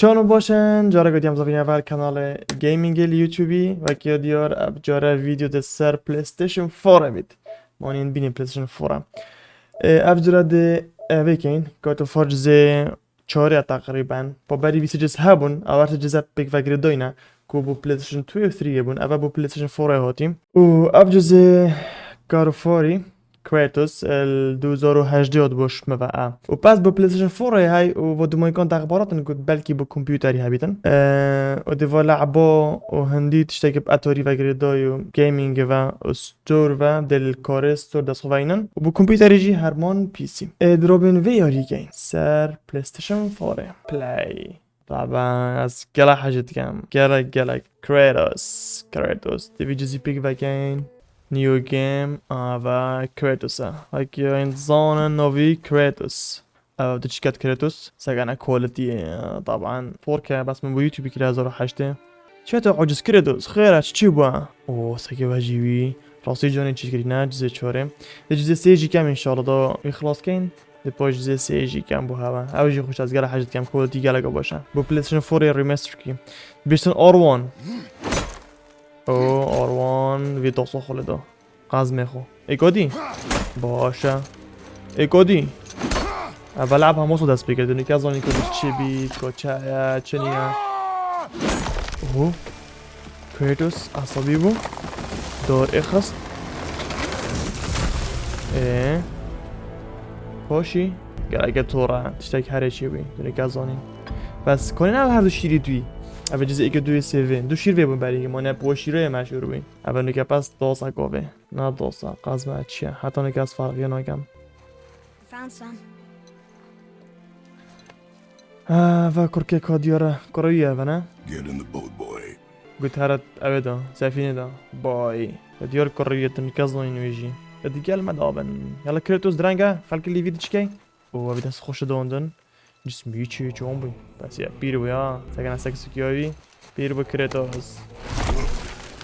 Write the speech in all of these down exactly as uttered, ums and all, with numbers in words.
Çawan û baş in, careke dî em zafî heval kanalê gamingê li YouTubeî. Wekî diyar ev care vîdeo di ser PlayStation four e bît. Manîn bînî PlayStation four e. Ê, ev cure di evê keyn, God of War cizê çarê teqrîben. Pa berî vî sê ciz hebûn, ew her sê cize pêk vegirêdayne ku bo PlayStation two û three bûn, ev bo PlayStation four hatî. Û ev cizê God of Warî Kratos, el du hezar û hejdeh hat boş me ve a. Û pes bo PlayStation four hey û bo dumanikan texbarat in ku belkî bo kompûterî hebîtin. Eee, û di va lehba û hindî tiştekî bi etorî vegirêdayî û gaming ve û store ve dê li karê store dest xwe veynin. Û bo kompûterî jî herman P C. Ê, dirobên vê yarî keyn ser PlayStation four e. Play. Taban, ez gelek hej dikim. Gelek, gelek. Kratos. Kratos. Divî cizî pêk vekeyn. New game. Ava Kratos e. Wekî in zanin novî Kratos. Ev diçiket Kratos. Segene quality, e, taban. Four K bes min bo YouTube kire hezar û heştê. Çi te aciz Kratos? Xêr e, çi çi bû? O, seke ve jî wî. Rastî canê çi kirîne, cizê çarê. Di cizê sê jî kem inşallah da wî xilas keyn. Di paş cizê sê jî kem bû heve. Ew jî xweş, ez gelek hej dikim, quality gelek baş e. Bo PlayStation four ê remaster kî. Biştin R one. O, R one vî dosa xwe li da. Qazmê xwe. Ê kodî? Baş e. Ê kodî? Ev lab hemû dest pê kir. Dûnî ke zanî ku çi bî, ku çi ye, çi niye. Oho. Kratos asabî bû. Dor êxist. Ê. Hoşî. Gereke tora. Tiştek herê çê bî. Dirêka zanî. Bes konê ev her du şîrî duyî. Ev cizê êkê duyê sêvê. Du şîr vê bûn berî. Ma ne po şîroyê meşhur bû. Ev nike pes dosa kovê. Na dosa. Qazme çiye. Heta nike ez farqiye nakem. Found some. Ha, va kurkê ka diyara. Kurê wî eve ne? Get in the boat, boy. Got here eve da, sefîne da. Boy. Ya diyar kurê wî ye, tu nikez nayîn wê jî. Ya di gel me da bin. Yala Kratos direnge, xelkê lîvî diçikey. O, ev dest xweş dondin. Cismî çi, çon bû. Bes ya, pîr bû ya. Sekene sek sikiya wî. Pîr bû Kratos.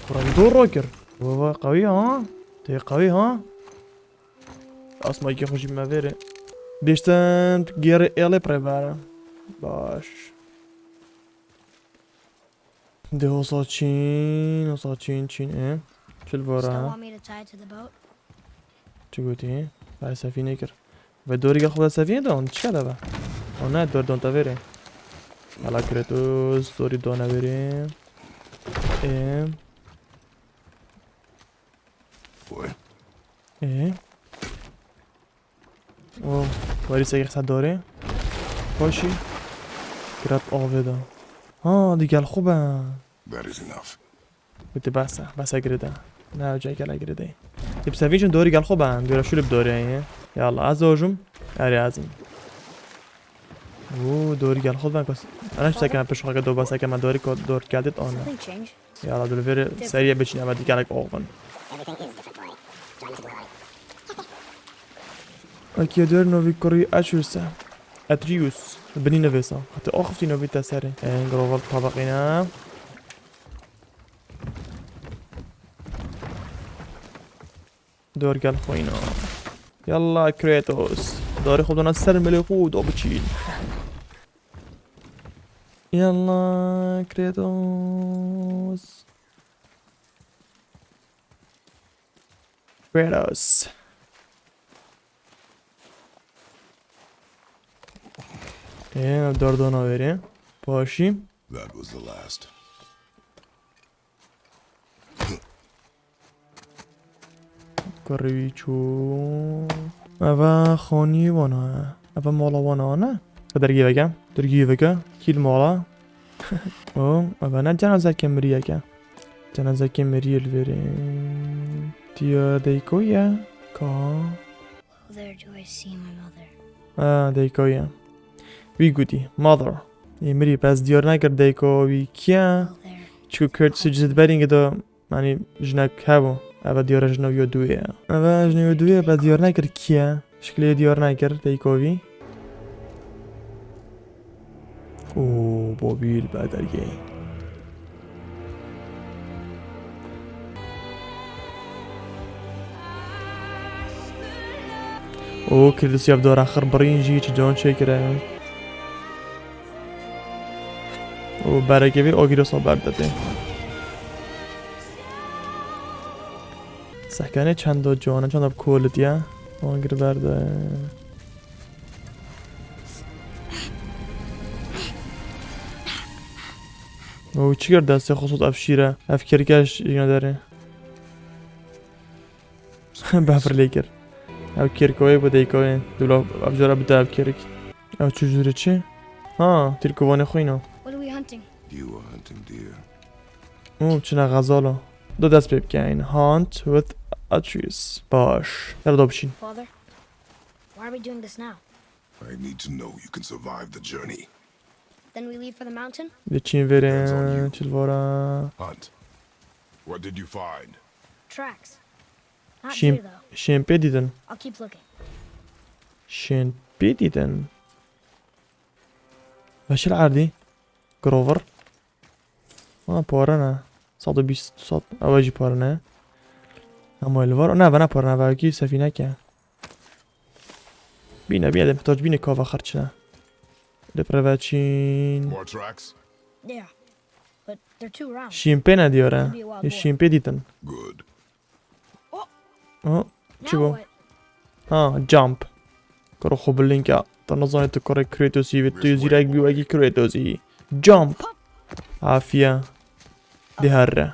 Kurê wî dor rakir. Wa, wa, qewî ha. Tê qewî ha. Asma iki xwe jî me vêrê. Bêştin gêrê êlê prevara. Baş. De hosa çîn, hosa çîn, çîn e. Çil Still vora. Want me to tie it to the boat? Çi gotî? Felsefî nekir. Ve dorî gel xwe felsefî ne de on çi de be? O ne dor don te vêrê. Hala Kratos, dorî dona vêrê. E. Boy. Ee? O, warî sekê qisa dorê. Paşî. Girat avê da. Ha, di gel xwe be. That is enough. Gote bes e, bes e girêde. Ne, ew cayê gele girêde. Ê, bi sevî jin dorî gel xwe be. Dora şûlê bi dorê ye. Yallah, ez ojum. Erê ez im. Oo, dorî gel xwe be. Ana işte keme pêş xwe ke do bes e keme dorî ko dor geldi ana. Something changed. Yala, dur vêrê seriye biçin, eve dikelek oxvin. Everything is different, boy. Try not to dwell on it. Akiya diyor novî kurî Atreus e. Atreus. Binî nivêsa. Hati axifî novî te serê. En groval tabaqîne. Dor gel xwîna. Yalla Kratos. Darê xwe dona ser milê xwe û da biçîn. Yalla Kratos. Kratos. Ê, ev dardana wêrê. Paşî. That was the last. Kurê wî çû. Eva xanî wana. Eva mala wana ne? Dergî veke. Dergî veke. Kîl mala. O, eva ne cenazeke miriyeke. Cenazeke miriyê li vêrê. Diya deyko ye. Ka. There do I see my mother. Ha, deyko ye. Wî gotî. Mother. Ê mirî pez diyar nekir deyko wî kiye. Mother. Çiku Kurt sucdet berîngê de Yanî jinek hebû. Eve diyare jina yo duyê ye. Eve jina yo duyê, bes diyar nekir kî ye. Şiklê diyar nekir, teykovî. Oo, Bobil be dergê. Oo, Kredisiya bi dora xir birîn jî çi can çêkire. û berekê vê agîrosa berde tê. Sehkane çendo ciwan e, çenda quality ye. Agir berde. O çi kir destê xwe sot ev şîre? Ev kirke jîna derê. Befir lê kir. Ew kirkoyê bi deykoyê. Dula ev cara bide ev kirik. Ew çi jûre çi? Ha, tîrkovanê xwîna. What are we hunting? You are hunting deer. Û çine xezala. Do dest pê bikeyn. Hunt with Atreus. Baş. Her do bişîn. Father, why are we doing this now? I need to know you can survive the journey. Then we leave for the mountain? Dê çîn Depends on verê, you. Çil vara. Hunt. What did you find? Tracks. Not Şîn, deer, though. Şîn pê dîtin. I'll keep looking. Şîn pê dîtin. Veşil erdî. Grover. Ha, pare ne. Sed û bîst, sed. Ew jî pare ne. Hema li var. Ne, ve ne pare ne. Ve ki sefîneke. Bîne, bîne, de mihtac bîne kava xerçine. Li preve çîn. More tracks? Yeah, but they're too round. Şîn pê ne diyare. Could be a wild boar. Şîn pê dîtin. Good. Oh, çi Now bû? What? Ha, jump. Kuro xwe bi link ya. Te nezanî tu kurê Kratosî ve, tu zîrek bî wekî Kratosî. Jump. Afiye. Diherre.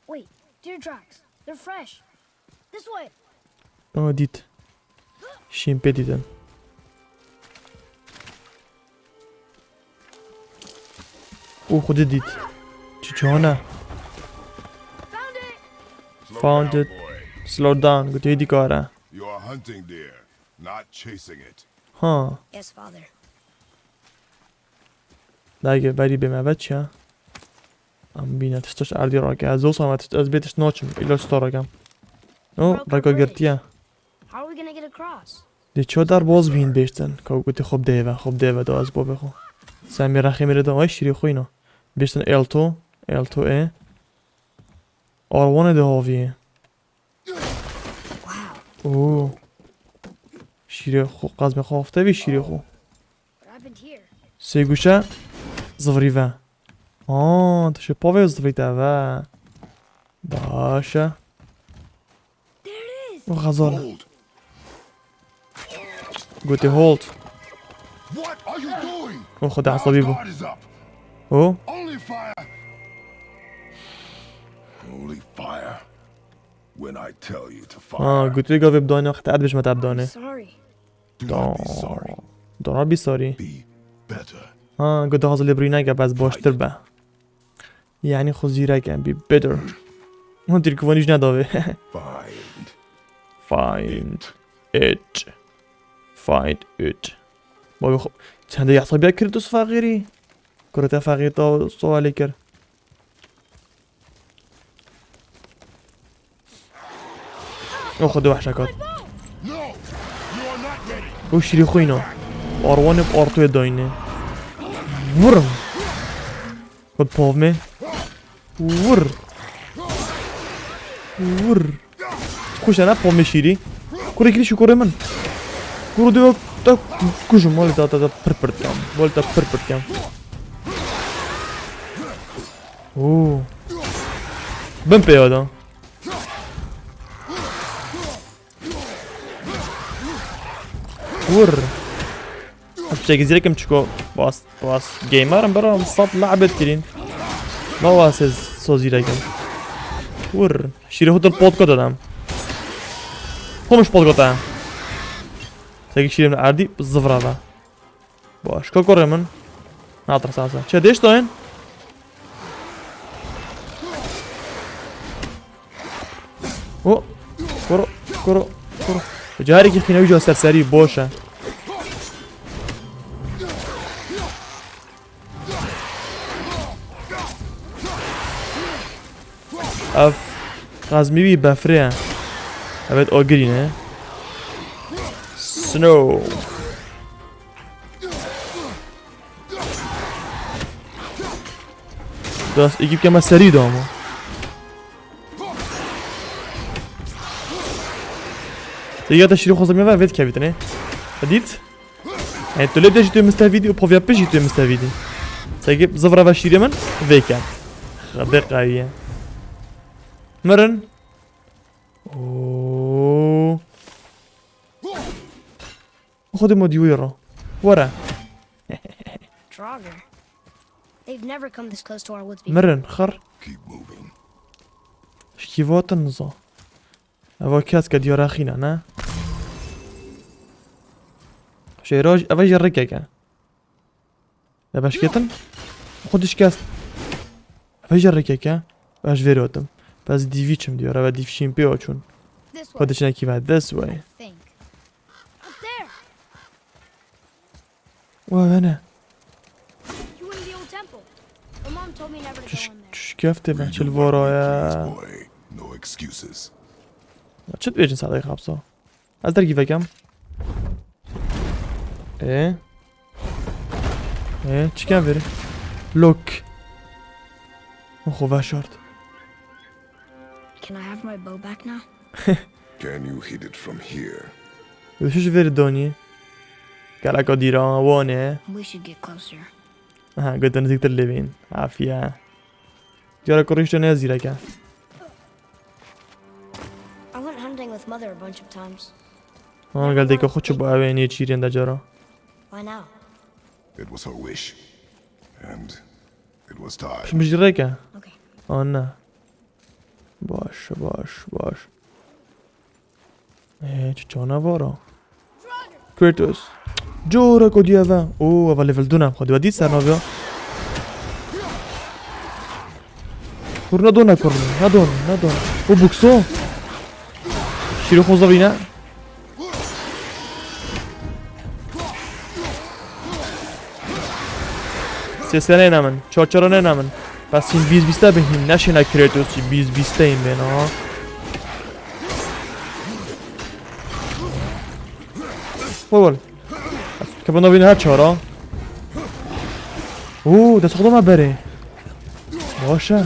Wait, deer tracks. They're fresh. This way. Aa, dît. Şîn pê dîtin. Û xwedî dît. Çi çane? Found it. Found it. Slow down, boy. Slow down, gotiye dîkare. You are hunting deer, not chasing it. Ha. Yes, father. Dayê berî bê me ve çi ya? Em bîne tişt tişt erdî rake. Ez wisa me tişt, ez bê tişt naçim. Îlaç sta rakem. O, reka girtiye. How are we gonna get across? Dê ço der boz bîn bêştin. Ka gotê xwe bideyve, xwe bideyve da ez bobê xwe. Sen mi rexê mi re da, ay şîrê xwe îna. Bêştin elto, elto e. Arwanê de haviyê. Wow. Oo. Şîrê xwe, qazmê xwe hafte vî şîrê xwe. What happened here? Sê guşe zivirî ve. Aa, tu şê pavê zivirî te ve. Baş e. There it is. O xezal. Hold. Gotê hold. What are you doing? O xwe de esabî bû. Our guard is up. O? Only fire. Only fire. When I tell you to fire. Ha, gotê gavê bidane, xwe te dibêjme te bidane. Sorry. Do not be sorry. Do not be sorry. Be better. Ha, go dixwaze lê birî neke, bes baştir be. Yani xwe zîrek em be better. Hûn tîrkovanî jî nedavê. Find. Find it. Find it. Bavê xwe çendê yahsabiya kir tu feqîrî. Kurê te feqîr te sualê kir. O xwedê wehşek hat. O şîrê xwe îna. Arwanê bi artoyê dayîne. Vur. Xwe pavme. Vur. Vur. Xweş e ne pavme şîrî. Kurê kirî şû kurê min. Kuro diyo te kujum. Wale te, te, te pir pir dikem. Wale te pir pir dikem. Oo. Bin pê ya da. Vur. Piçekî zîrekim çiko bas, bas. Gamer im bira, sat labet kirîn. Baba siz so zîrekim. Vur. Şîrê xwe dil pot kot adam. Komiş pot kot ha. Seki şîrê min erdî zivra ve. Baş, ka kurê min. Natirsa se. Çe dêş dayên? O, kuro, kuro, kuro. Carekî xînewî ca serserî boş e. Ev qazmî wî befrê ye. Evet, o green e. Snow. Biraz ekîp keme serî de ama. Te ya te şîrê xwe zimê ve vêt kevîtine. Dît? E, tu lê de jî tu mistevî dî û povya pê jî tu mistevî dî. Teke zivra ve şîrê min vêke. Xebê qewiye. Mirin. Oo. Xwedê me dîwî re. Were. Draugr. They've never come this close to our woods before. Mirin, xir. Keep moving. Şkî vatin niza. Eva keske diyara xîna, ne? Şêra, eva jî rikeke. Ne beşketin? Xwe dişkest. Eva jî rikeke. Ez ji vêrê otim. Pez dîvî çim diyar, eva dîv şîn pê açûn. This way. Xwe diçine kî ve, this way. I think. Up there. Wa vene. You were in the old temple. But Mom told me never to go in there. Çiş keftê ve çil vora ya. Boy, no excuses. Çi dibêjin sadeyê xapsa? Ez dergî vekem. Ê? Ê, çi kem verî? Lok. Xwe veşart. Can I have my bow back now? Can you hit it from here? Wişî ji vêrê donî. Geleka dîra wan e. We should get closer. Aha, gotin nizîktir lê bîn. Afiye. Diyara kurî işte ne zîrek e. I went hunting with Mother a bunch of times. Ha, gel dêka xwe çi bû ew ê nêçîrên de cara. Why now? It was her wish. And it was time. Pişt min jî rêke. Okay. Anne. Baş, baş, baş. Ee, çi canavara? Kratos. Cora ko diye ve. Oo, eva level duna. Xwedî ve dît ser naviya. Kur ne dona kur. Ne don, ne don. O bukso. Şîrê xwe zavîne. Sêsene ne min, çarçara ne ne min. Bes hîn bîst bîste bin hîn neşêne Kratosî bîst bîste hîn bên ha. Wol wol. Kebin navîn her çara. Oo, dest xwe me berê. Baş e.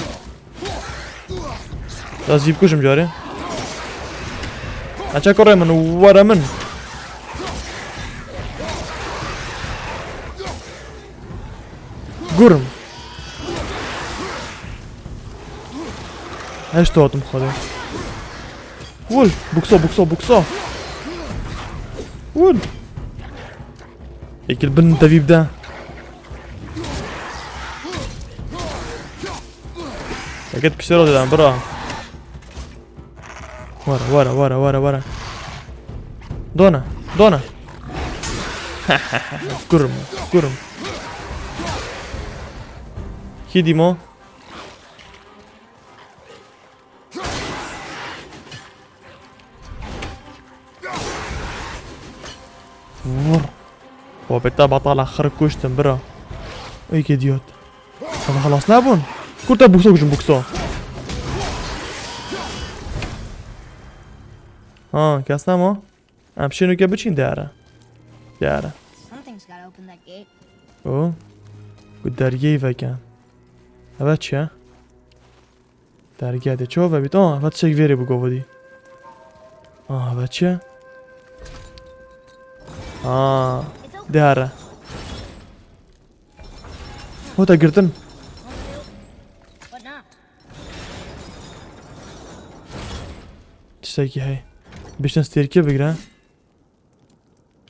Ez jî bikujim carê. Neçe kurê min, were min. Gurm. Heşt hatim xwedê. Vur. Buksa, buksa, buksa. Vur. Yekil bin devî bide. Eket piştê re didan, bira. Were, were, were, were, were. Dona, dona. Kurum, kurum. Kî dîmo? Vur. Babeta batala xir kuştim bira. Ey ke diyot. Ama xelas nebûn. Kurta bukso kujim bukso. Ha, kes nema? Em şênûke biçîn diyare. Diyare. Something's gotta open that gate. O. Ku dergeyî veke. Eve çi ye? Dergeh de çawa vebît? Ah, eve tiştek vêrê bû govadî. Ah, eve çi ye? Ah, dihare. Ho te girtin. Tiştekî hey. Biştin stêrkê bigire.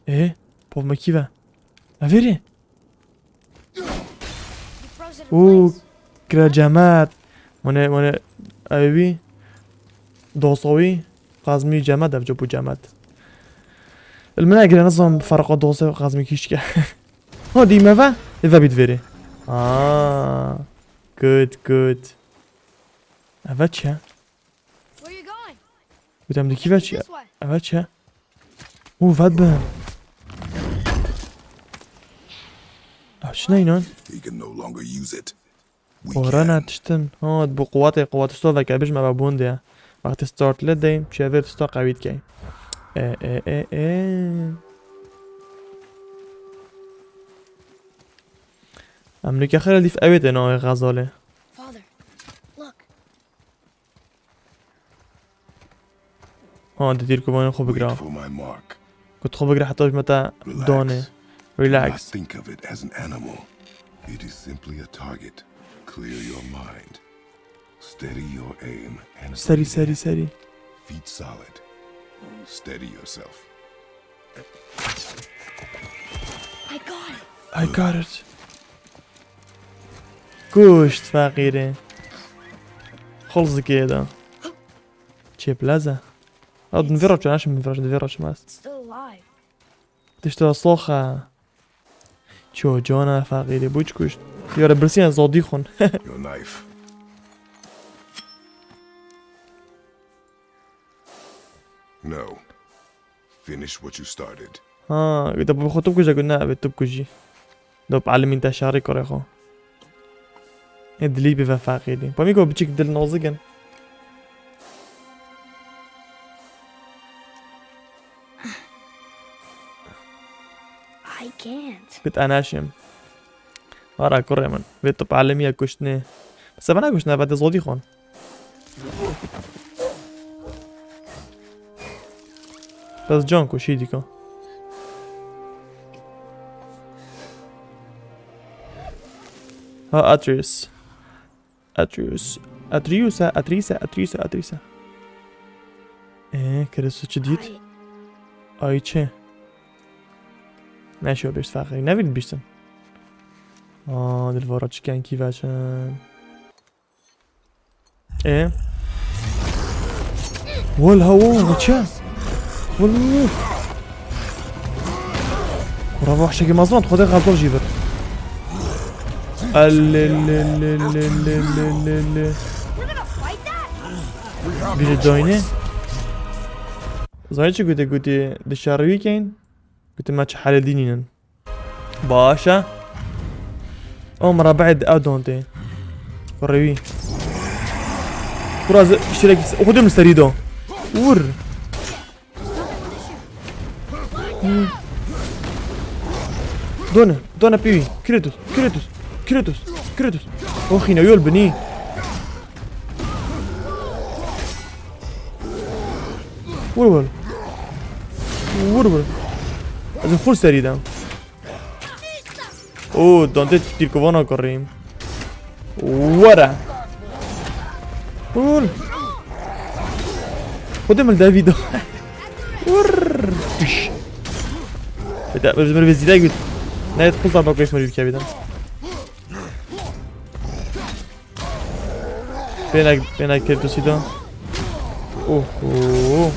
Ê, pov me kî ve? Evêrê. Û kire cemet. Mane, mane, ew wî. Dosa wî. Qazmî cemet, ev cop û cemet. Il min egire nizam ferqa dosa û qazmî kî çike. Ha, dî me ve. Ê ve bît verê. Aa. Good, good. Eve çi ye? Where you going? Gotem dikî ve çi? This way. Eve çi? Û vet bi. Ev çi ne înan? He can no longer use it. We Ora can. Ne tiştin. Ha, bu quwetê, quwet sto veke bijme ve bûn diye. Wextê start lê deyim, çiye vê tista qewî dikey. E, e, e, e. Em nûke xêre dîf ewê tê navê xezalê. Father, look. Ha, di dîrkuvanê xwe bigira. Wait for my mark. Ku xwe bigire heta ji me te Relax. Dane. Do not Relax. Think of it as an animal. It is simply a target. Clear your mind. Steady your aim and Serî breathe serî in. Serî. Feet solid. Steady yourself. I got it. I got it. Kuşt feqîrê. Xulz dikê da. Çêplaze. Ad vê roçe naşim vê roçe vê roçe mas. Still alive. Tişta soxa. Çocana feqîrê buç kuşt. Yara birsîna zodî xun. Your knife. No. Finish what you started. Ha, da bu xwe tu bikuje ku ne, ev tu bikujî. Do bi alimîn te şarî kurê xwe. E dilî bi ve feqîrî. Pamî ku biçik dil nozik in. I can't. Bit enaşim. Ara kurê min. Vê tu alimiye kuştine. Sebe ne kuştine, be de zodî xon. Bes can ku şî dîka. Ha Atreus. Atreus. Atreus ha, Atreus ha, Atreus ha, Atreus ha. Ee, Kristo çi dît? Ay çi? Ne şo bêst feqî. Ne vî bîstin? Aa, dilvara çi kenkî veşin. E? Wal hawa, çi? Wal, wal, wal. Kura vahşekî mezin, xwedê xeltor jî bir. Elelelelelelele. We're gonna fight that? Biri doyne. Zay çi gute gute dışarı weekend. Gute maç halledinin. Başa. O murabaa di ew donte. Kurewî. Kura ze- şirek o xudê min serî do. Ur. Done, done pîvî. Kratos, Kratos, Kratos, Kratos. O xîne yol binî. Vur vur. Vur vur. Ez ê xwe serî dem. Oo, Dante tîrkovana kurîm. Were. Vur. Xwedê min devî da. Vur. Tış. Bide, ez mir vezîrek bit. Ne et xweza bak beş mir ülke bidem. Pênek, pênek Kratosî da. Oho.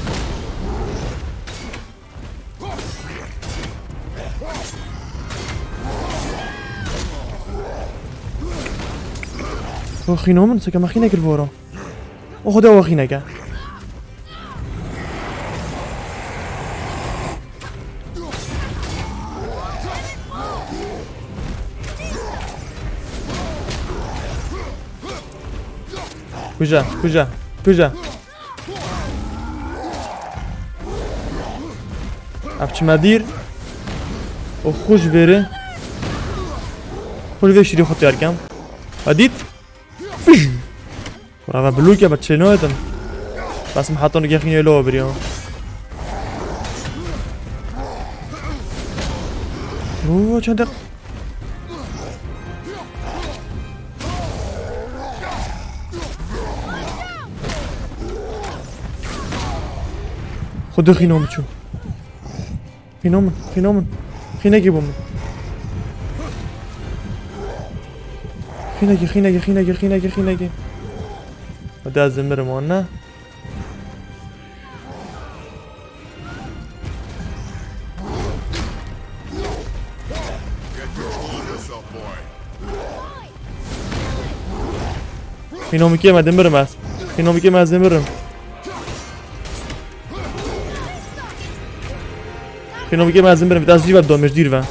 O xîno min, seke me xînekir voro. O xwedê o xîneke. Kuja, kuja, kuja. Ev çime dîr. O xwe ji vêrê. Xwe ji vê şirî xwe tiyar kem. Ha dît? Fiş! Kura ve bilûke be çê nayêtin. Bes min heta nigê xînê lo biriya. Oo, çendek. Xwedê xîno min çû. Xîno min, xîno min. Xînekê bû min. Xînekê, xînekê, xînekê, xînekê, xînekê. Hadi ez ê mirim, wan ne? Xînomikê me dimirim ez. Xînomikê me ez dimirim. Xînomikê me ez dimirim. Vît ez jî ve domej dîr ve.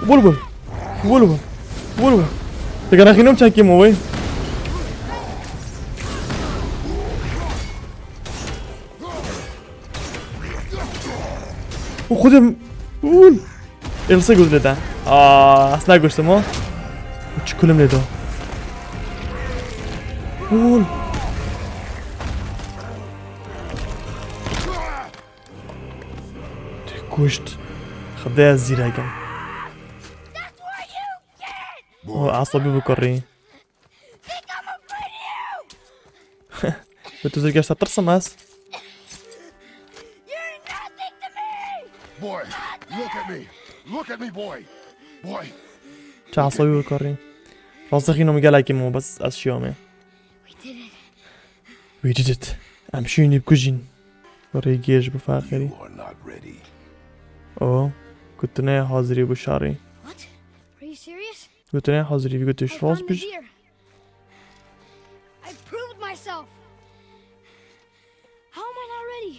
Bol bol. Bol bol. Bol bol. Te kana xînom çakê mo wey. O xudum. Ul. Elsa gözle de. Aa, asla görsem o. Çi kulüm ne do. Ul. kuşt. Xwedê ez zîrek im. O, esabî bikurî. Bi tu zirgeşta tirsim ez. Boy, look at me. Look at me, boy. Boy. Çi esabî bikurî. Rastî xîno min gelekî min bes ez şiyame. We did it. Em şiyînî bikujîn. Rêgêj bi faxirî. You are not ready. O, ku tu ne hazirî bu şarî. What? Are you serious? Ku tu ne hazirî, ku tu I şiraz found bij. Nadir. I proved myself. How am I not ready?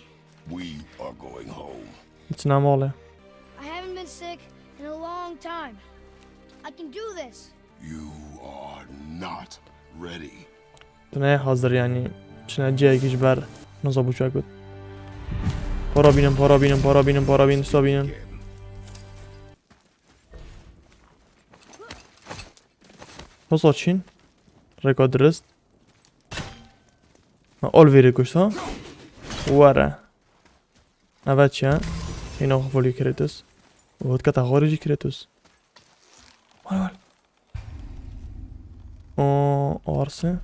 We are going home. Çine male. I haven't been sick in a long time. I can do this. You are not ready. Tu ne hazir yani. Çine ciyekî ji ber. Naza bu çagut. Para bînin, para bînin, para bînin, para bînin, sa bînin. Hosa çîn. Rêka dirist. Ha, ol vêrê kuşt ha. Were. Eve çi ye? Hîna xwe folî Kratos. Û hot kete xwarê jî Kratos. Were, were. O, arse.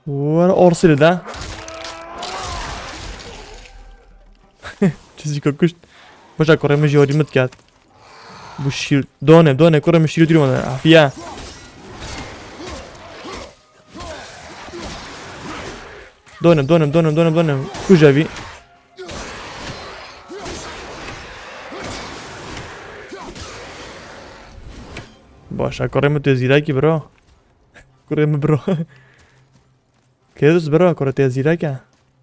Were arse li de. Çizîka kuşt. Başa kurê min jî hodî min diket. Bu şîr. Done, done, kurê min şîr dîrman. Afiye. Done, done, done, done, done. Kuj evî. Başa kurê min tu zîrekî bro. Kurê min bro. Kratos bira, kura te zîrek e.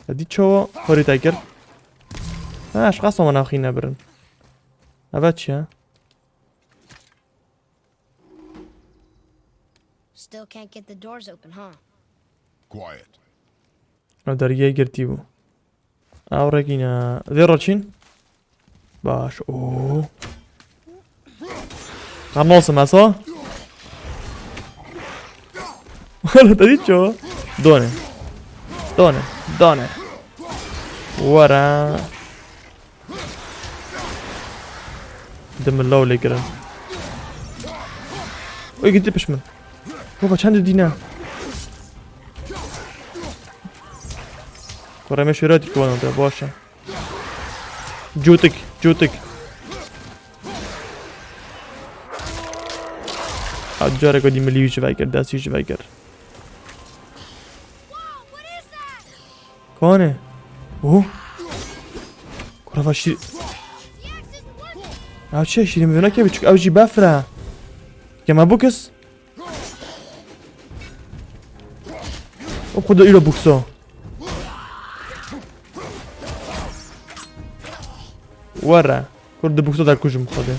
Te dî çawa xwarî te kir? Ha, ji qasa min axî nebirin. Eve çi ye? Still can't get the doors open, huh? Quiet. Ev dergehê girtî bû. Ew rekîne. Vê re çîn? Baş. Oo. Tam olsun, Meso. Hala da hiç o. Done. Done. Done. Wara. Dim law lê kirin. Oy, gitti pişmin. Baba, çend dîne. Kureme şöyle dikkat olun da, boş ver. Cutik, cutik. Ha, careka dî milî wî ji vekir, destî ji vekir. Kane? Oh. Kurava şîr. Ya çi şîrê min vêna ke biçûk, ew jî befre. Keme bukis. O xwe de îro bukso. Were. Kur di bukso de kujim xwe de.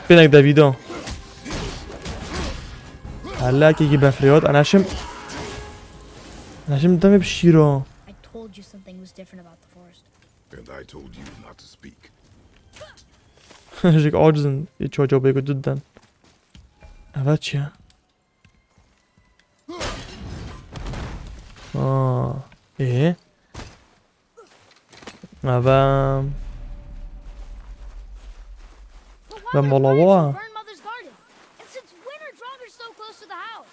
Pênek de vîdo. Hela kekî befrê hat, anaşim. Anaşim demê bi şîro. I told you something was different about the forest. And I told you not to speak. Jik acizin, hiç çocuğa bêgo dudden. Evet ya. Aa, e? Eve. But Ben why would Malawa. Burn Mother's Garden? And since when are Draugr so close to the house?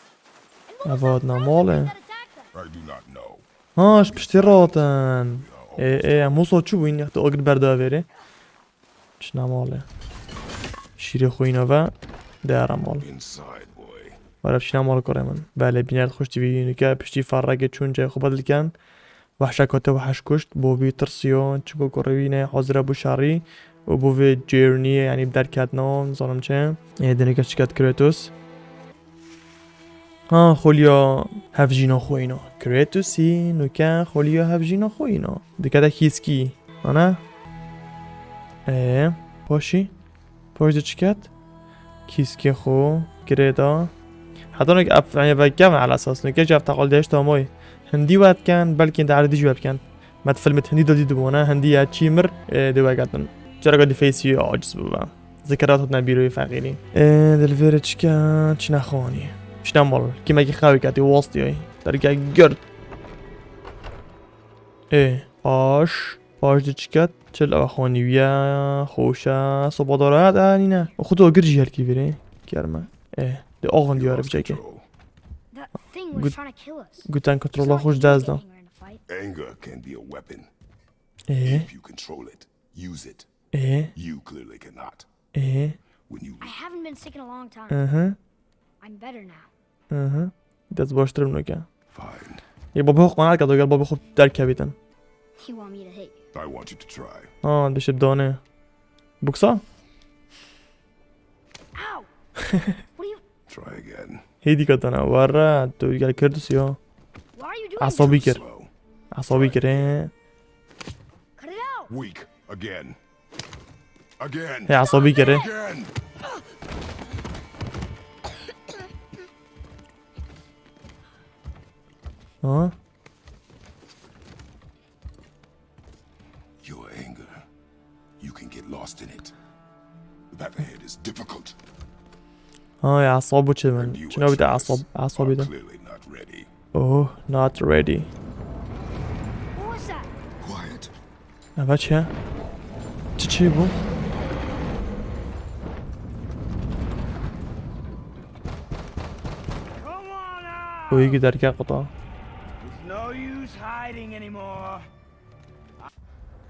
And what was Eve that adına frozen Mole. thing that attacked them? I do not know. Ha, ji piştî ratin. E, e, em wisa çi bûyn, yextî agir berda verê. Çina male. Şîrê xwe îna ve, dera mal. Inside, boy. Were çina mal kurê min. Belê, bîner xweş T V yînike, piştî farrekê çûn cayê xwe bedil ken. Wehşa kate wehş kuşt, bo vî tirsiyo, çiko kurê wî ne hazire bû şerî. Û bo vê journey, yani derketna, zanim çi. E, dinike çiket Kratos. Ha, xoliya hevjîna xwe îna. Kratosî, nuke xoliya hevjîna xwe îna. Dikete kîskî. Ana? Ee, paşî? Paş de çiket? Kîskê xwe, girêda. Heta nuke ep, yani, vekevin ala esas nuke, ji ev teqal deşta moy. Hindî wetken, belkî de eredî jî wetken. Me di filmê hindî de dîtibû, ne? Hindî ya çî mir, e, dê vegetin. Careka dî Facey aciz bû ve. Zikera hatine bîroyê feqîrî. E, di li vêrê çike, çine xwanî. Çine mal. Kîmekî xewê ketî, wastiyayî. Dergeh gird. Ê, paş. Paş diçiket. Çil ew xanî wiya, xweş e, soba dara hat, e, nîne. Xwe to gir jî helkî vîrê. Germe. Ê, de axin diyar biçekê. That thing was trying to kill us. Guten kontrola xwe ji dest da. Anger can be a weapon Ê, if you control it. Use it. Ê, You clearly cannot. ê. When you I haven't been sick in a long time. Hı hı. I'm better now. Hı hı. Dest baştir im nake. Fine. Ê, babê xwe qanat kado gel babê xwe derkevîtin. You want me to hit you? I want you to try. Ha, dişe dane. Buksa? Ow! What are you? Try again. Hêdî katana. Warra, tu gel kirdis ya. Why are you doing Asabî this? kir. Slow. Asabî kir, ê. Cut it out! Weak. Again. Again. Hê, asabî kir, ê. Again. Ha? Your anger. You can get lost in it. The path ahead is difficult. Ha, ya asabî çi And min. you Çina are bir de careless. asab, asabî de. Clearly not ready. Oh, not ready. What was that? Quiet. Eve çi? Çi çi bu? Come on out! O iyi giderken kuta. There's no use hiding anymore.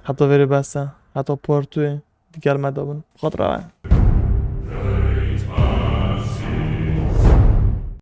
Heta veri bese. Heta portu. Diğer medabın. Bu kadar abi.